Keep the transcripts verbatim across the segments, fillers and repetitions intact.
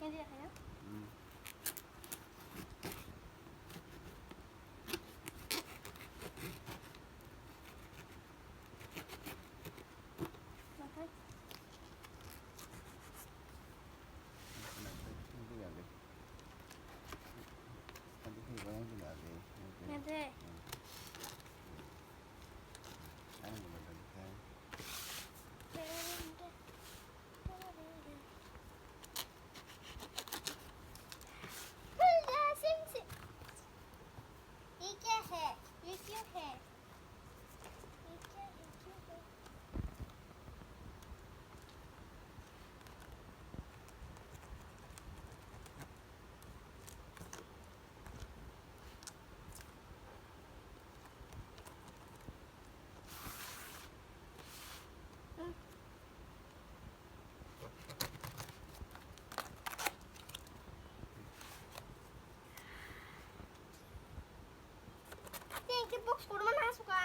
Hindi kaya? Hmm. Bakit? Hindi kaya. Hindi kaya, hindi kaya. Hindi. Hmm. Ano ba talaga? ये क्या है? ये क्यों है? ये क्या है? क्यों है? Thank you, box korma na suka.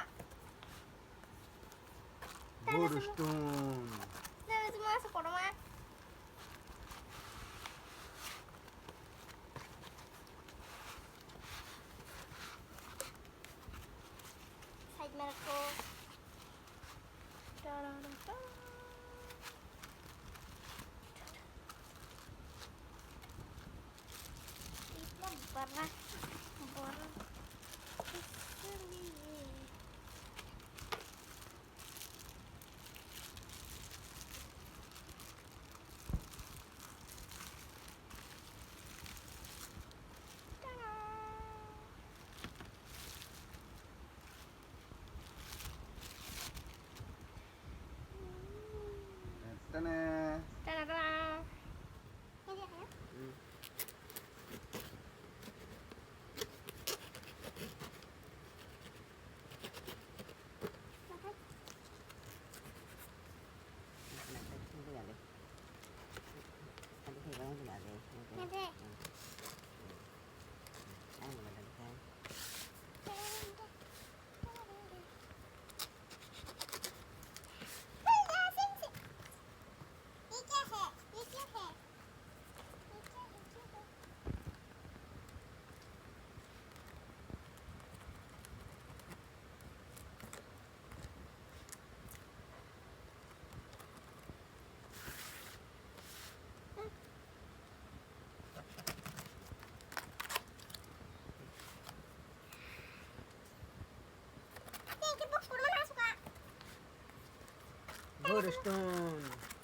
Tara Good sumo. Stone. Tara sumo asa korma. Side mirror ko. Tara tara. Ito bara. Bara. Tana. Tana, tana. Good stone.